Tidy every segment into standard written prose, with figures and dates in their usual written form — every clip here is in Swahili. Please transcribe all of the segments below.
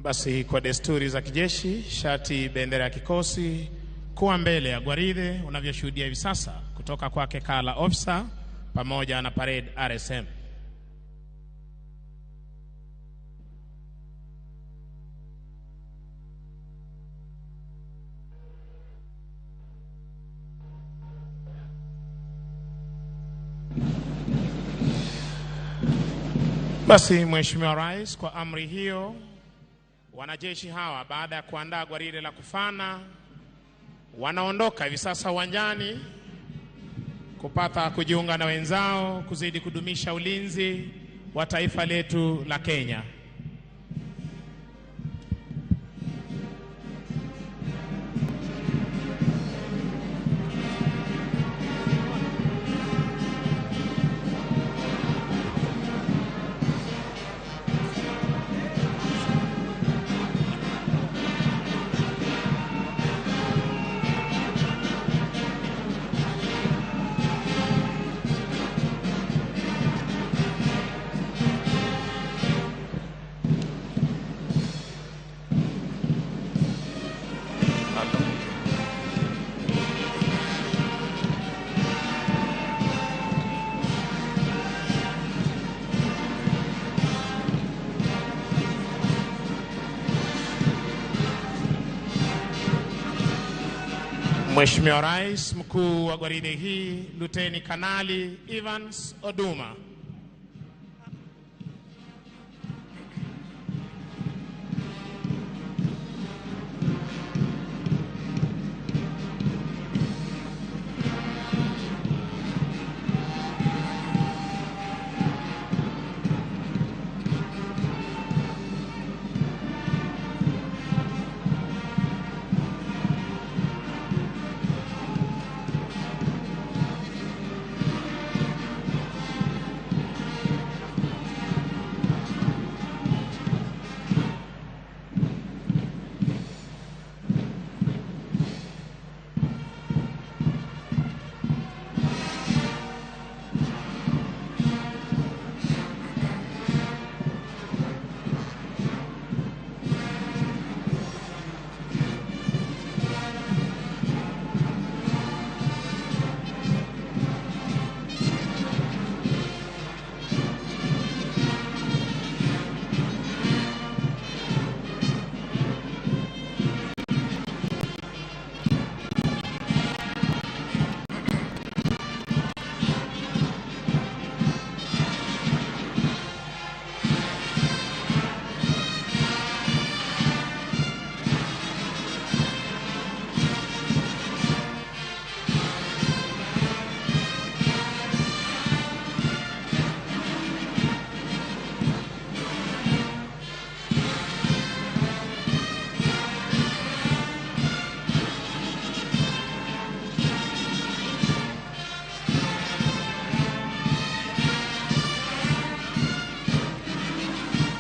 Basi kwa desturi za kijeshi, shati bendera ya kikosi kuwa mbele ya gwaride unavyoshuhudia hivi sasa kutoka kwake Kala Officer pamoja na parade RSM. Basi Mheshimiwa Rais, kwa amri hiyo wanajeshi hawa baada ya kuandaa gwaride la kufana wanaondoka hivi sasa uwanjani kupata kujiunga na wenzao kuzidi kudumisha ulinzi wa taifa letu la Kenya. Mheshimiwa Rais, mkuu wa gwaride hii Luteni Kanali Evans Oduma.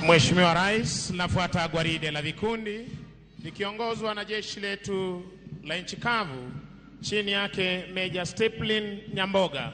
Mheshimiwa Rais, nafuata gwaride la vikundi likiongozwa na jeshi letu la nchi kavu chini yake Major Stiplin Nyamboga.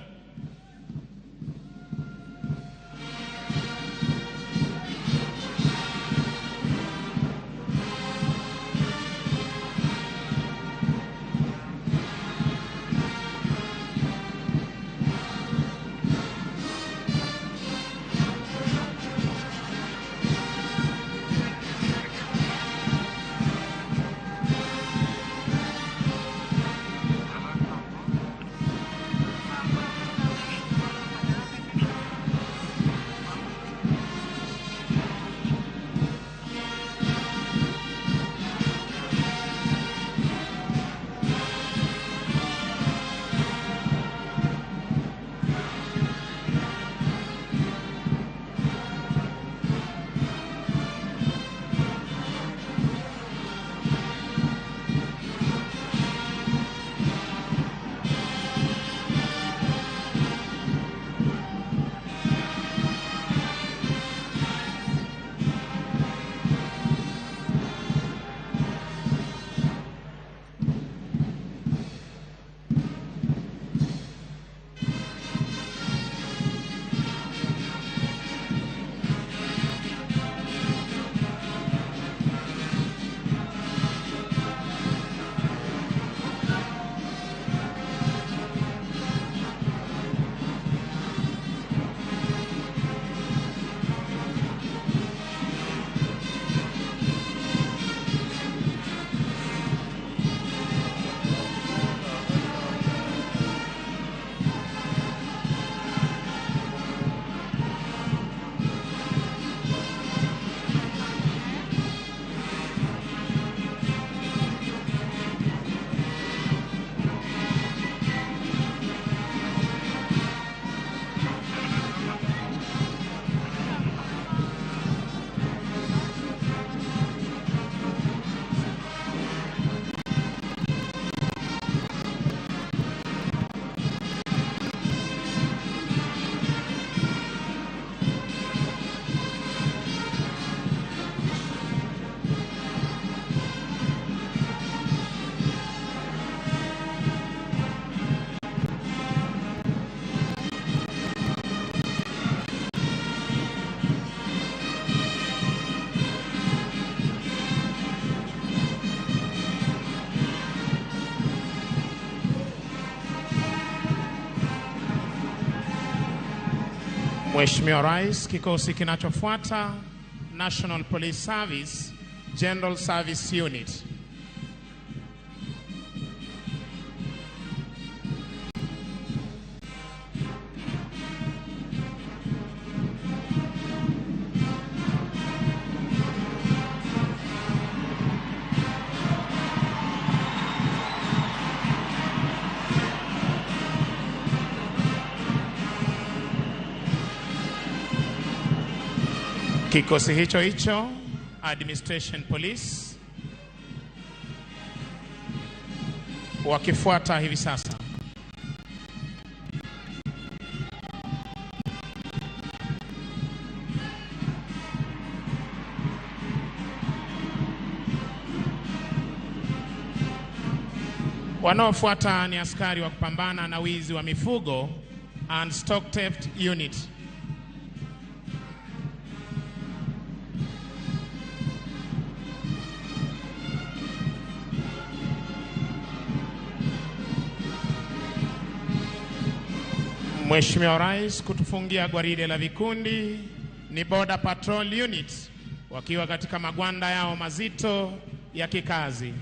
Mheshimiwa Rais, kikosi kinachofuata National Police Service General Service Unit. Kikosi hicho hicho Administration Police wakifuata hivi sasa. Wanaofuata ni askari wa kupambana na wizi wa mifugo and Stock Theft Unit. Mheshimiwa Rais, kutufungia gwaride la vikundi ni Border Patrol Unit wakiwa katika magwanda yao mazito ya kikazi.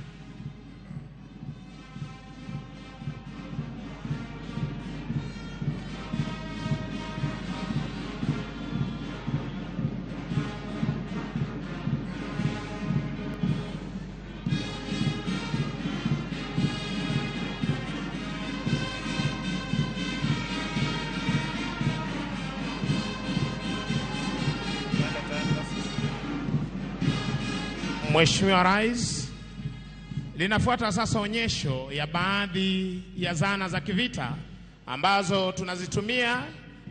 Mheshimiwa Rais, linafuata sasa onyesho ya baadhi ya zana za kivita ambazo tunazitumia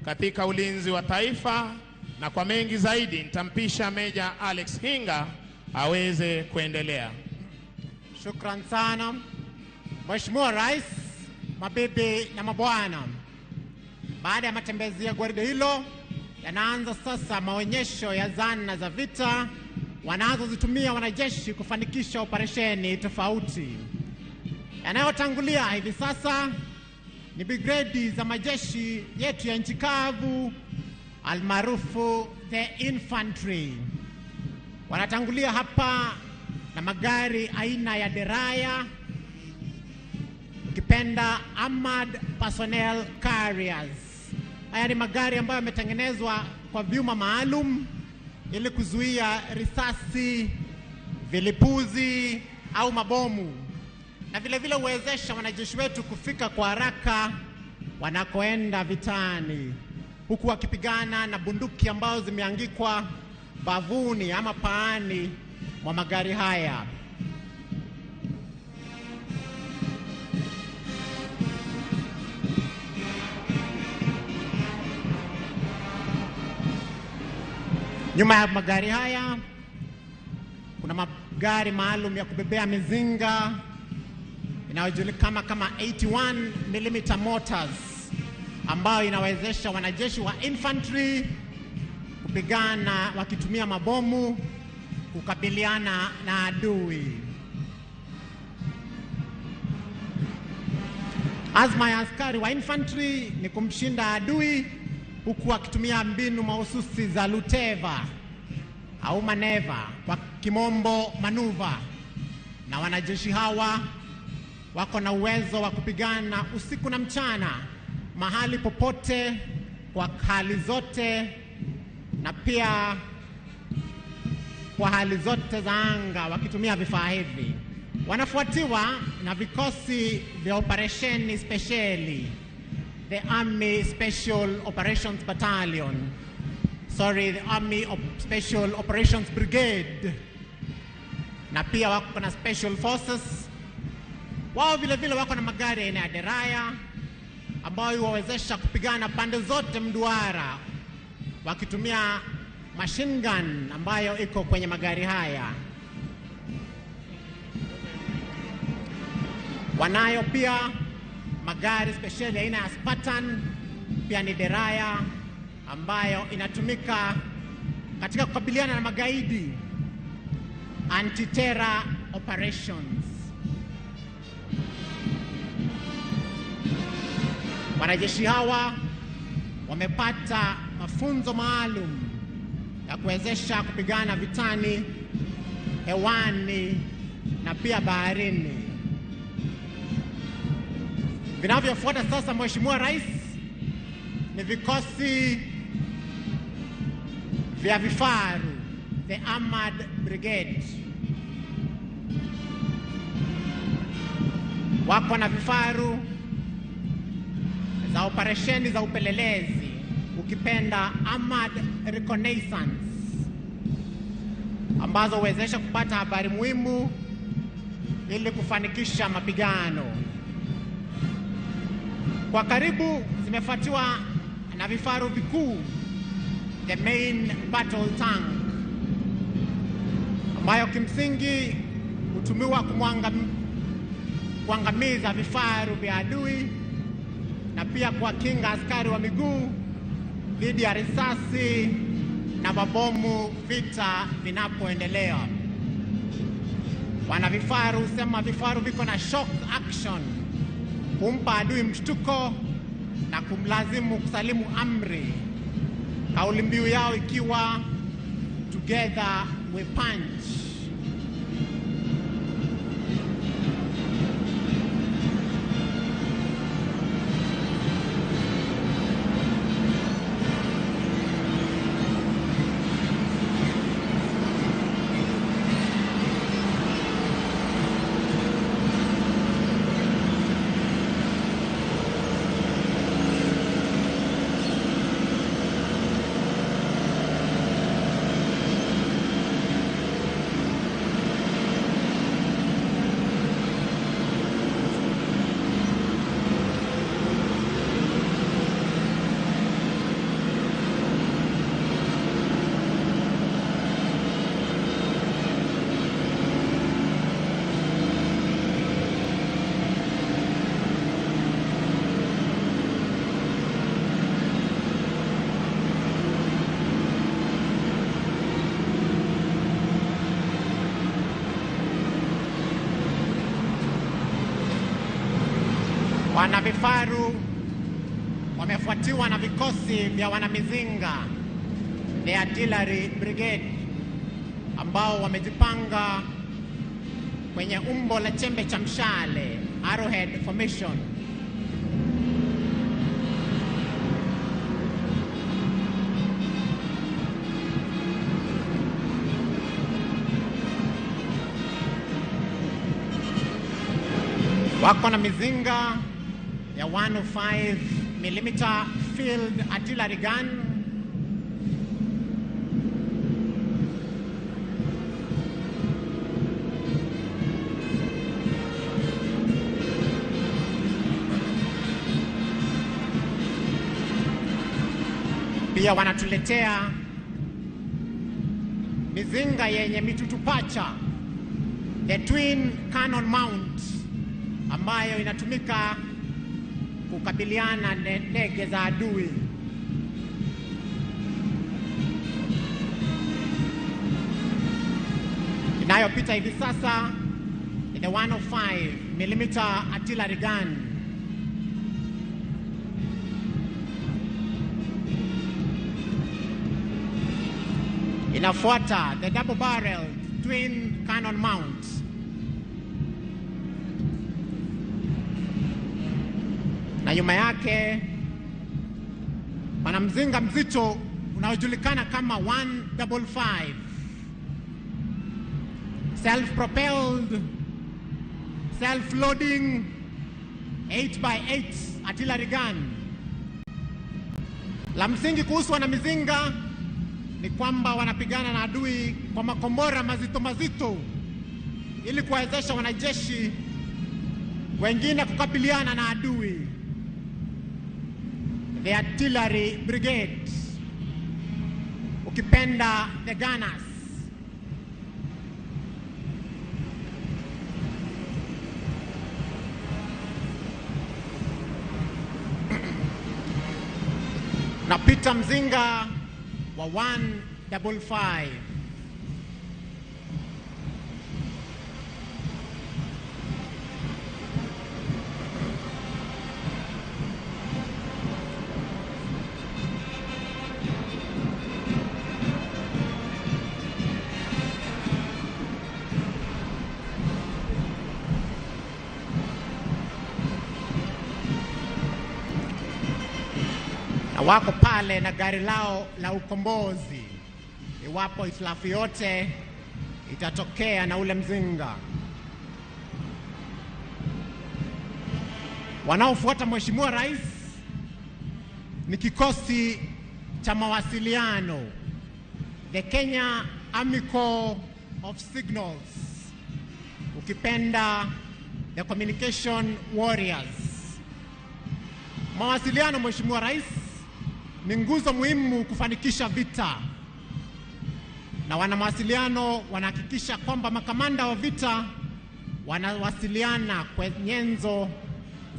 katika ulinzi wa taifa, na kwa mengi zaidi nitampisha Meja Alex Hinga aweze kuendelea. Shukran sana Mheshimiwa Rais, mabibi na mabwana. Baada ya matembezi ya gwaride hilo, yanaanza sasa maonyesho ya zana za vita wanazozitumia wanajeshi kufanikisha operesheni tofauti. Yanayotangulia hivi sasa ni brigedi za majeshi yetu ya nchi kavu almaarufu the infantry. Wanatangulia hapa na magari aina ya deraya, ukipenda armored personnel carriers. Haya ni magari ambayo yametengenezwa kwa vyuma maalum ili kuzuia risasi, vilipuzi au mabomu, na vile vile huwezesha wanajeshi wetu kufika kwa haraka wanakoenda vitani, huku wakipigana na bunduki ambazo zimeangikwa bavuni ama paani mwa magari haya. Nyuma ya magari haya kuna magari maalum ya kubebea mizinga inayojulikana kama 81mm mortars, ambayo inawezesha wanajeshi wa infantry kupigana wakitumia mabomu kukabiliana na adui. Azma ya askari wa infantry ni kumshinda adui huku wakitumia mbinu mahususi za luteva au maneva, kwa kimombo manuva. Na wanajeshi hawa wako na uwezo wa kupigana usiku na mchana, mahali popote, kwa hali zote, na pia kwa hali zote za anga wakitumia vifaa hivi. Wanafuatiwa na vikosi vya operesheni spesheli, the Army Special Operations Battalion, sorry, the Army Special Operations Brigade, na pia wako na Special Forces. Wao vile vile wako na magari aina ya deraya ambayo huwawezesha kupigana pande zote mduara wakitumia machine gun ambayo iko kwenye magari haya. Wanayo pia magari spesheli aina ya Spartan, pia ni deraya ambayo inatumika katika kukabiliana na magaidi, anti-terror operations. Wanajeshi hawa wamepata mafunzo maalum ya kuwezesha kupigana vitani, hewani na pia baharini. Vinavyofuata sasa, Mheshimiwa Rais, ni vikosi vya vifaru, the Armored Brigade. Wako na vifaru za operesheni za upelelezi, ukipenda Armored Reconnaissance, ambazo huwezesha kupata habari muhimu ili kufanikisha mapigano. Kwa karibu zimefuatiwa na vifaru vikuu, the main battle tank, ambayo kimsingi hutumiwa kuangamiza vifaru vya adui na pia kuwakinga askari wa miguu dhidi ya risasi na mabomu vita vinapoendelea. Wana vifaru husema vifaru viko na shock action, kumpa adui mshtuko na kumlazimu kusalimu amri. Kauli mbiu yao ikiwa together we punch. Wana vifaru wamefuatiwa na vikosi vya wanamizinga, the Artillery Brigade, ambao wamejipanga kwenye umbo la chembe cha mshale, arrowhead formation. Wako na mizinga ya 105 mm field artillery gun, pia wanatuletea mizinga yenye mitutu pacha, the twin cannon mount, ambayo inatumika kukabiliana na ndege za adui. Inayopita hivi sasa ni the 105 mm artillery gun. Inafuata the double barreled twin cannon mount. Na nyuma yake pana mzinga mzito unaojulikana kama 155, self-propelled, self-loading 8x8 artillery gun. La msingi kuhusu wanamizinga ni kwamba wanapigana na adui kwa makombora mazito mazito ili kuwawezesha wanajeshi wengine kukabiliana na adui. The Artillery Brigade, ukipenda the Gunners. Napita mzinga wa 155. Wako pale na gari lao la ukombozi iwapo hitilafu yote itatokea na ule mzinga. Wanaofuata Mheshimiwa Rais ni kikosi cha mawasiliano, the Kenya Army Corps of Signals, ukipenda the Communication Warriors. Mawasiliano, Mheshimiwa Rais, ni nguzo muhimu kufanikisha vita, na wanamawasiliano wanahakikisha kwamba makamanda wa vita wanawasiliana kwa nyenzo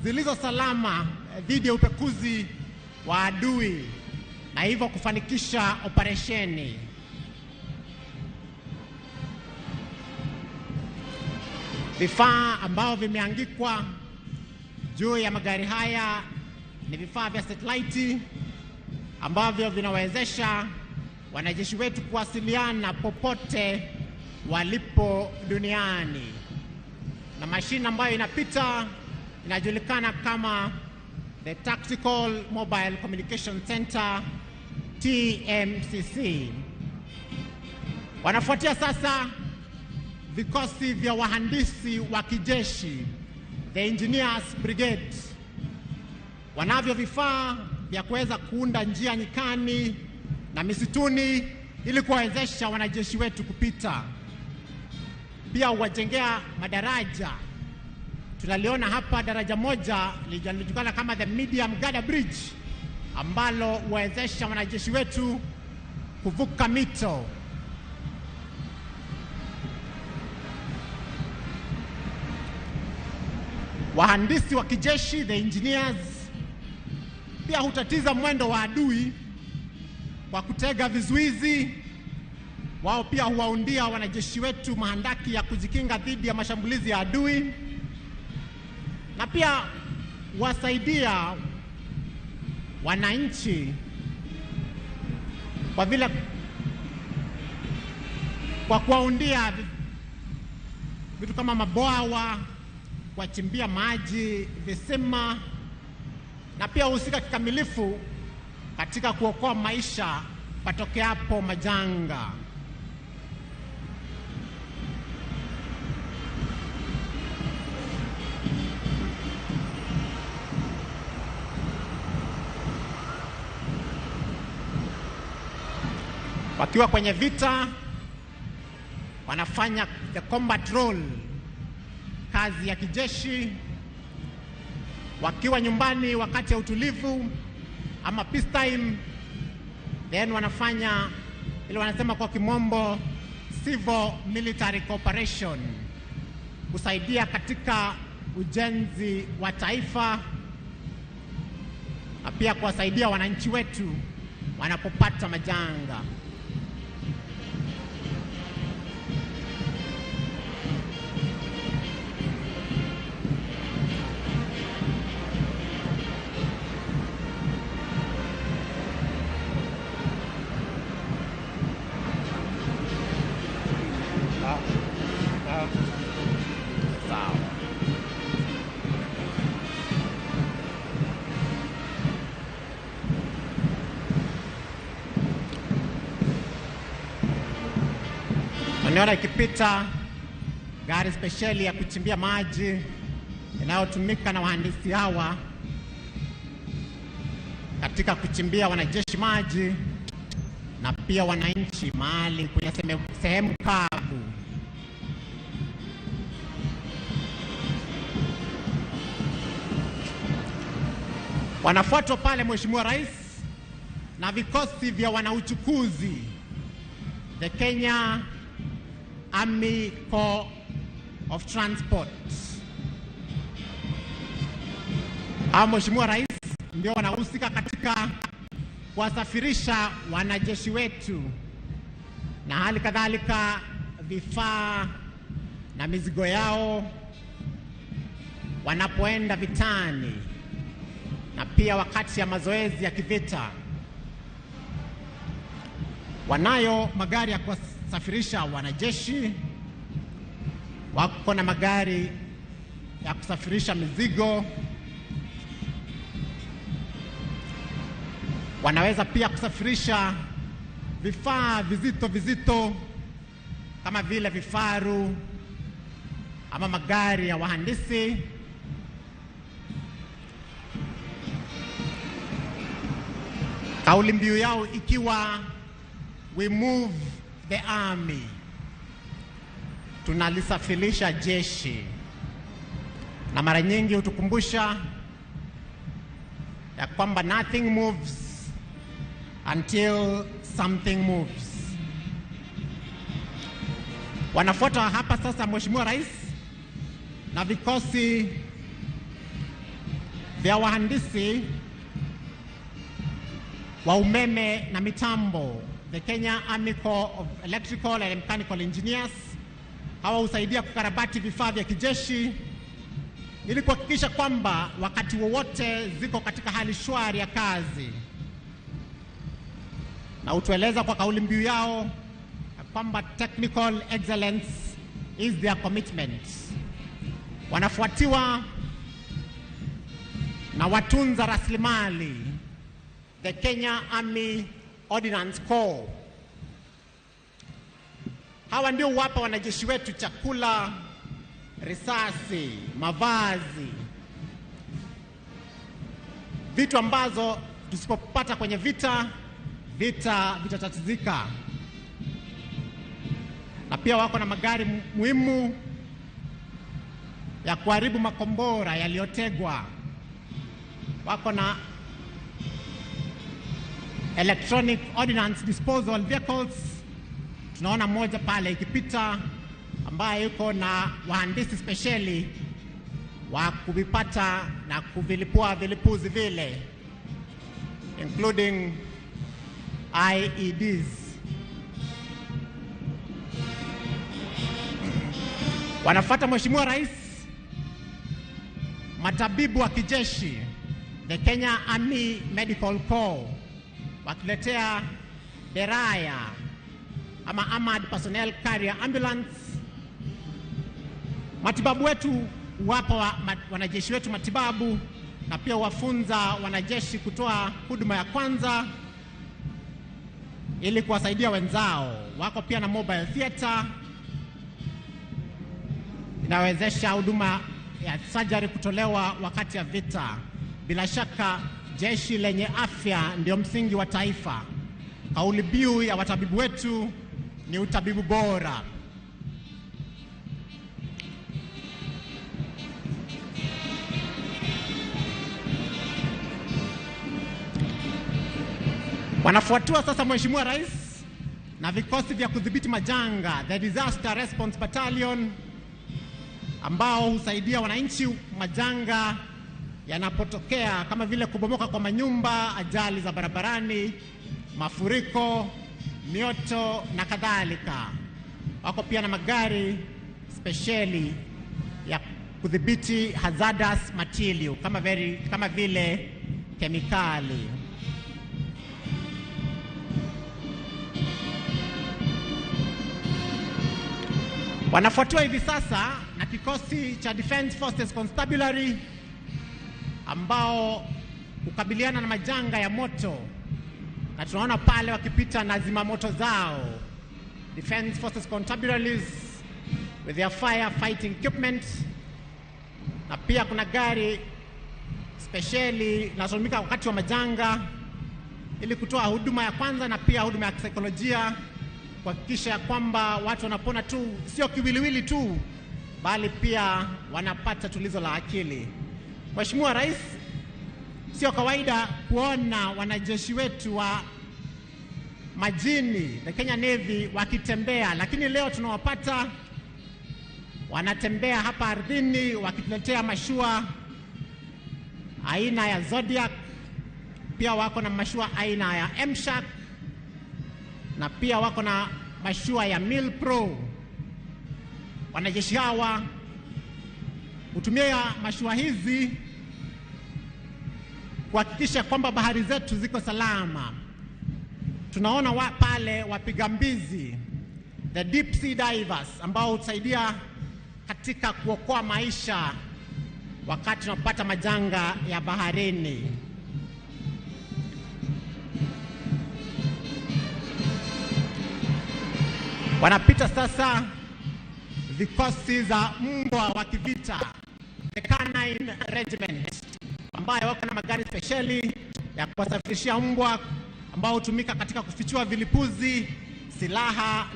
zilizo salama dhidi ya upekuzi wa adui na hivyo kufanikisha operesheni. Vifaa ambao vimeangikwa juu ya magari haya ni vifaa vya satellite ambavyo vinawezesha wanajeshi wetu kuwasiliana popote walipo duniani. Na mashine ambayo inapita inajulikana kama the Tactical Mobile Communication Center, TMCC. Wanafuatia sasa vikosi vya wahandisi wa kijeshi, the Engineers Brigade. Wanavyo vifaa vya kuweza kuunda njia nyikani na misituni ili kuwawezesha wanajeshi wetu kupita. Pia huwajengea madaraja. Tunaliona hapa daraja moja linajulikana kama the Medium Girder Bridge ambalo huwawezesha wanajeshi wetu kuvuka mito. Wahandisi wa kijeshi, the engineers, pia hutatiza mwendo wa adui kwa kutega vizuizi. Wao pia huwaundia wanajeshi wetu mahandaki ya kujikinga dhidi ya mashambulizi ya adui, na pia wasaidia wananchi kwa kuwaundia vitu kama mabwawa, kuwachimbia maji, visima, na pia husika kikamilifu katika kuokoa maisha patokeapo majanga. Wakiwa kwenye vita wanafanya the combat role, kazi ya kijeshi. Wakiwa nyumbani wakati ya utulivu ama peace time, then wanafanya ile wanasema kwa kimombo civil military cooperation, kusaidia katika ujenzi wa taifa na pia kuwasaidia wananchi wetu wanapopata majanga. Niona ikipita gari spesheli ya kuchimbia maji inayotumika na wahandisi hawa katika kuchimbia wanajeshi maji na pia wananchi mahali kwenye sehemu kavu. Wanafuatwa pale Mheshimiwa Rais na vikosi vya wanauchukuzi, the Kenya Army Corps of Transport. Hao Mheshimiwa Rais ndio wanahusika katika kuwasafirisha wanajeshi wetu na hali kadhalika vifaa na mizigo yao wanapoenda vitani na pia wakati ya mazoezi ya kivita. Wanayo magari ya kusafirisha wanajeshi, wako na magari ya kusafirisha mizigo. Wanaweza pia kusafirisha vifaa vizito vizito kama vile vifaru ama magari ya wahandisi. Kauli mbiu yao ikiwa we move the army, tunalisafirisha jeshi. Na mara nyingi hutukumbusha ya kwamba nothing moves until something moves. Wanafuata hapa sasa Mheshimiwa Rais na vikosi vya wahandisi wa umeme na mitambo, the Kenya Army Corps of Electrical and Mechanical Engineers. Hawa husaidia kukarabati vifaa vya kijeshi ili kuhakikisha kwamba wakati wowote ziko katika hali shwari ya kazi, na hutueleza kwa kauli mbiu yao kwamba technical excellence is their commitment. Wanafuatiwa na watunza rasilimali, the Kenya Army Ordnance Corps. Hawa ndio huwapa wanajeshi wetu chakula, risasi, mavazi, vitu ambazo tusipopata kwenye vita, vita vitatatizika. Na pia wako na magari muhimu ya kuharibu makombora yaliyotegwa. Wako na electronic ordnance disposal vehicles. Tunaona moja pale ikipita ambaye yuko na wahandisi spesheli wa kuvipata na kuvilipua vilipuzi vile, including IEDs. Wanafuata Mheshimiwa Rais matabibu wa kijeshi, the Kenya Army Medical Corps, wakiletea deraya ama Armored Personnel Carrier Ambulance. Matibabu wetu huwapa wanajeshi wetu matibabu na pia wafunza wanajeshi kutoa huduma ya kwanza ili kuwasaidia wenzao. Wako pia na mobile theater inawezesha huduma ya surgery kutolewa wakati ya vita. Bila shaka jeshi lenye afya ndio msingi wa taifa. Kauli mbiu ya watabibu wetu ni utabibu bora. Wanafuatiwa sasa Mheshimiwa Rais na vikosi vya kudhibiti majanga, the Disaster Response Battalion, ambao husaidia wananchi majanga yanapotokea kama vile kubomoka kwa manyumba, ajali za barabarani, mafuriko, mioto na kadhalika. Wako pia na magari spesheli ya kudhibiti hazardous material kama vile kemikali. Wanafuatiwa hivi sasa na kikosi cha Defense Forces Constabulary ambao hukabiliana na majanga ya moto, na tunaona pale wakipita na zimamoto zao. Defense Forces Constabularies with their fire fighting equipment. Na pia kuna gari spesheli linalotumika wakati wa majanga ili kutoa huduma ya kwanza na pia huduma ya kisaikolojia, kuhakikisha kwamba watu wanapona tu, sio kiwiliwili tu, bali pia wanapata tulizo la akili. Mheshimiwa Rais, sio kawaida kuona wanajeshi wetu wa majini, the Kenya Navy, wakitembea, lakini leo tunawapata wanatembea hapa ardhini wakituletea mashua aina ya Zodiac. Pia wako na mashua aina ya M-Shark na pia wako na mashua ya Milpro. Wanajeshi hawa hutumia mashua hizi kuhakikisha kwamba bahari zetu ziko salama. Tunaona pale wapiga mbizi, the deep sea divers, ambao husaidia katika kuokoa maisha wakati tunapata majanga ya baharini. Wanapita sasa vikosi za mbwa wa kivita, the Canine Regiment, ambayo wako na magari spesheli ya kuwasafirishia mbwa ambao hutumika katika kufichua vilipuzi, silaha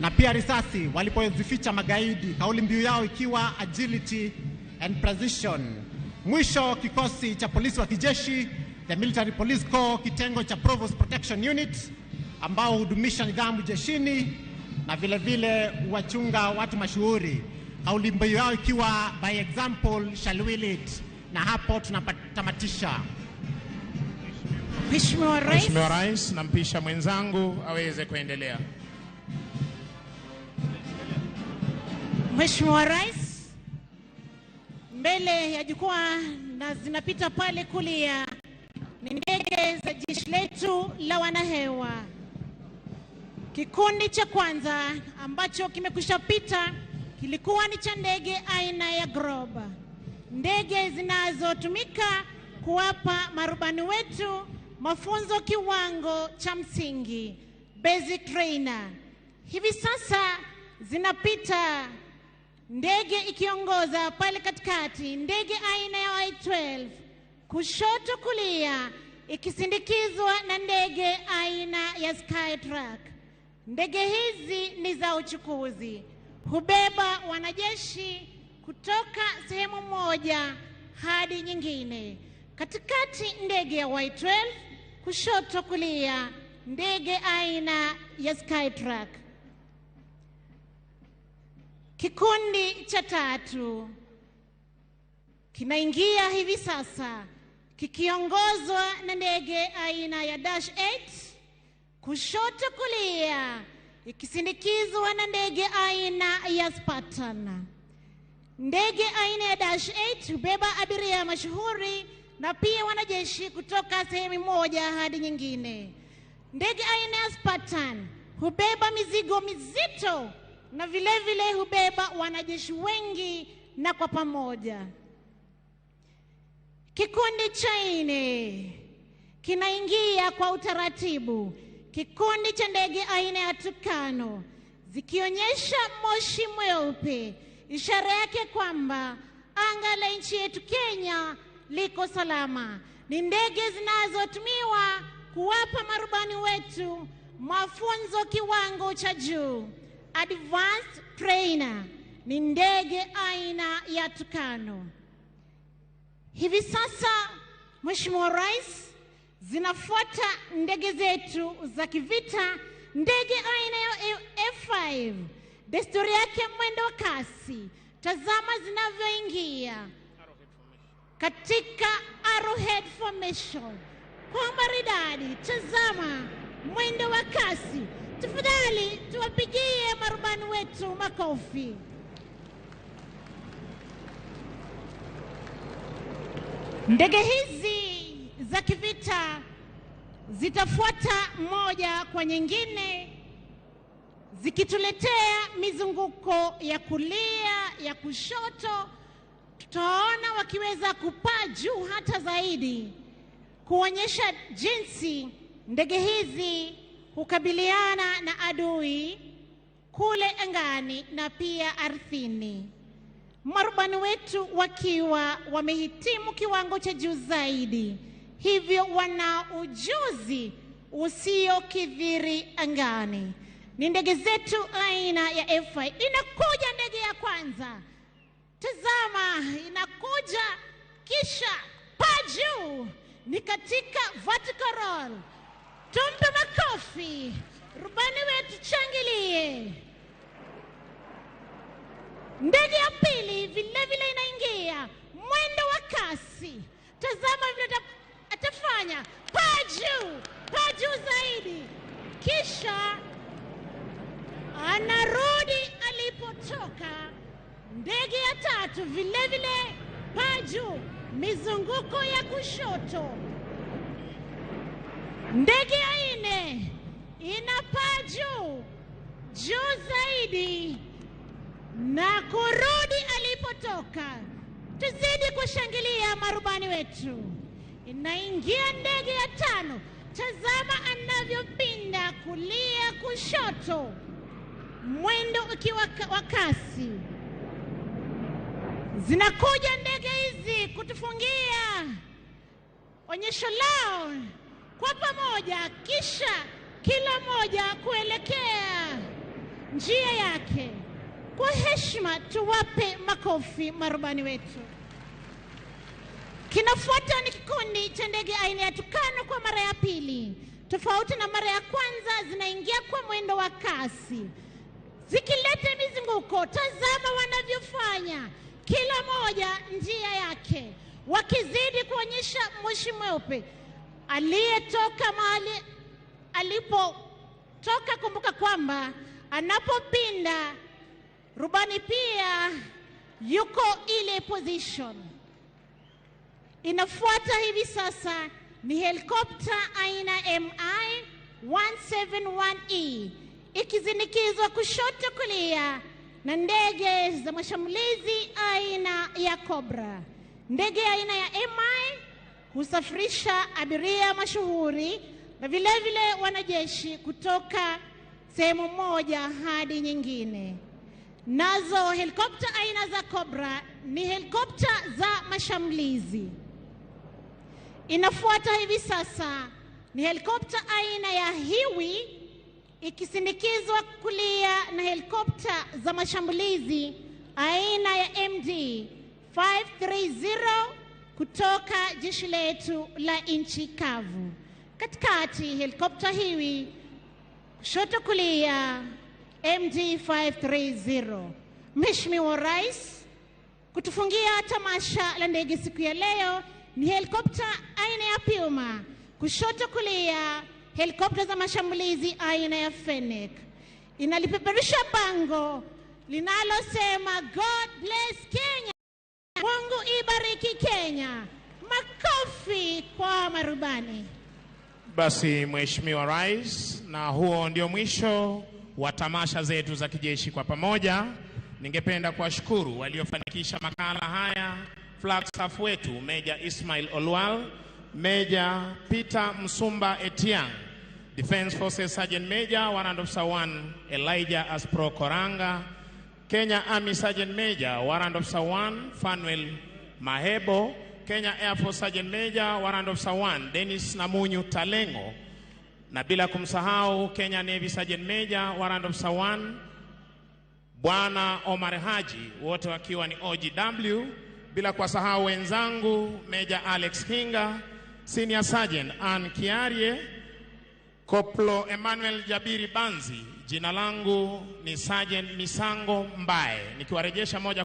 na pia risasi walipozificha magaidi, kauli mbiu yao ikiwa agility and precision. Mwisho, kikosi cha polisi wa kijeshi, the Military Police Corps, kitengo cha Provost Protection Unit, ambao hudumisha nidhamu jeshini na vile vile wachunga watu mashuhuri, kauli mbiu yao ikiwa by example shall we lead. Na hapo tunatamatisha. Mheshimiwa Rais, Mheshimiwa Rais, nampisha mwenzangu aweze kuendelea. Mheshimiwa Rais, mbele ya jukwaa na zinapita pale kulia ni ndege za jeshi letu la wanahewa. Kikundi cha kwanza ambacho kimekwisha pita kilikuwa ni cha ndege aina ya Grob, ndege zinazotumika kuwapa marubani wetu mafunzo kiwango cha msingi, basic trainer. Hivi sasa zinapita ndege ikiongoza pale katikati, ndege aina ya Y12, kushoto kulia ikisindikizwa na ndege aina ya Skytruck. Ndege hizi ni za uchukuzi, hubeba wanajeshi kutoka sehemu moja hadi nyingine. Katikati ndege ya Y12, kushoto kulia ndege aina ya Skytruck. Kikundi cha tatu kinaingia hivi sasa kikiongozwa na ndege aina ya Dash 8, kushoto kulia ikisindikizwa na ndege aina ya Spartan. Ndege aina ya Dash 8 hubeba abiria mashuhuri na pia wanajeshi kutoka sehemu moja hadi nyingine. Ndege aina ya Spartan hubeba mizigo mizito na vile vile hubeba wanajeshi wengi na kwa pamoja. Kikundi cha nne kinaingia kwa utaratibu, kikundi cha ndege aina ya Tucano zikionyesha moshi mweupe, ishara yake kwamba anga la nchi yetu Kenya liko salama. Ni ndege zinazotumiwa kuwapa marubani wetu mafunzo kiwango cha juu, advanced trainer. Ni ndege aina ya Tucano. Hivi sasa, Mheshimiwa Rais, zinafuata ndege zetu za kivita, ndege aina ya F5, desturi yake mwendo wa kasi. Tazama zinavyoingia katika arrowhead formation kwa maridadi. Tazama mwendo wa kasi. Tafadhali tuwapigie marubani wetu makofi. Ndege hizi za kivita zitafuata moja kwa nyingine zikituletea mizunguko ya kulia, ya kushoto. Tutaona wakiweza kupaa juu hata zaidi, kuonyesha jinsi ndege hizi hukabiliana na adui kule angani na pia ardhini. Marubani wetu wakiwa wamehitimu kiwango cha juu zaidi, hivyo wana ujuzi usiokithiri angani. Ni ndege zetu aina ya F5. Inakuja ndege ya kwanza, tazama, inakuja kisha paa juu, ni katika vertical roll. Tumpe makofi rubani wetu, changilie. Ndege ya pili vile vile inaingia mwendo wa kasi. Tazama vile atafanya, paa juu zaidi, kisha anarudi alipotoka. Ndege ya tatu vile vile paa juu, mizunguko ya kushoto. Ndege ya nne inapaa juu juu zaidi na kurudi alipotoka. Tuzidi kushangilia marubani wetu. Inaingia ndege ya tano, tazama anavyo wanavyopinda kulia kushoto, mwendo ukiwa wa kasi. Zinakuja ndege hizi kutufungia onyesho lao kwa pamoja, kisha kila moja kuelekea njia yake. Kwa heshima tuwape makofi marubani wetu. Kinafuata ni kikundi cha ndege aina ya Tukano kwa mara ya pili. Tofauti na mara ya kwanza, zinaingia kwa mwendo wa kasi zikileta mizunguko. Tazama wanavyofanya, kila moja njia yake, wakizidi kuonyesha moshi mweupe. Aliyetoka mahali alipotoka, kumbuka kwamba anapopinda rubani pia yuko ile position. Inafuata hivi sasa ni helikopta aina MI 171E ikizindikizwa kushoto kulia na ndege za mashambulizi aina ya Cobra. Ndege aina ya MI husafirisha abiria mashuhuri na vilevile wanajeshi kutoka sehemu moja hadi nyingine. Nazo helikopta aina za Cobra ni helikopta za mashambulizi. Inafuata hivi sasa ni helikopta aina ya Hiwi ikisindikizwa kulia na helikopta za mashambulizi aina ya MD 530 kutoka jeshi letu la nchi kavu. Katikati helikopta Hiwi, kushoto kulia MD 530. Mheshimiwa Rais, kutufungia tamasha la ndege siku ya leo ni helikopta aina ya Puma, kushoto kulia helikopta za mashambulizi aina ya Fennec. Inalipeperusha bango linalosema God bless Kenya, Mungu ibariki Kenya. Makofi kwa marubani. Basi Mheshimiwa Rais, na huo ndio mwisho wa tamasha zetu za kijeshi kwa pamoja. Ningependa kuwashukuru waliofanikisha makala haya, Flagstaff wetu Meja Ismail Olwal, Meja Peter Msumba Etiang, Defense Forces Sergeant Major Warrant Officer 1 Elijah Aspro Koranga, Kenya Army Sergeant Major Warrant Officer 1 Fanuel Mahebo, Kenya Air Force Sergeant Major Warrant Officer 1 Dennis Namunyu Talengo, na bila kumsahau Kenya Navy Sergeant Major Warrant Officer 1 Bwana Omar Haji, wote wakiwa ni OGW, bila kuwasahau wenzangu Major Alex Hinga, Senior Sergeant Ann Kiarie, Koplo Emmanuel Jabiri Banzi. Jina langu ni Sergeant Misango Mbae, nikiwarejesha moja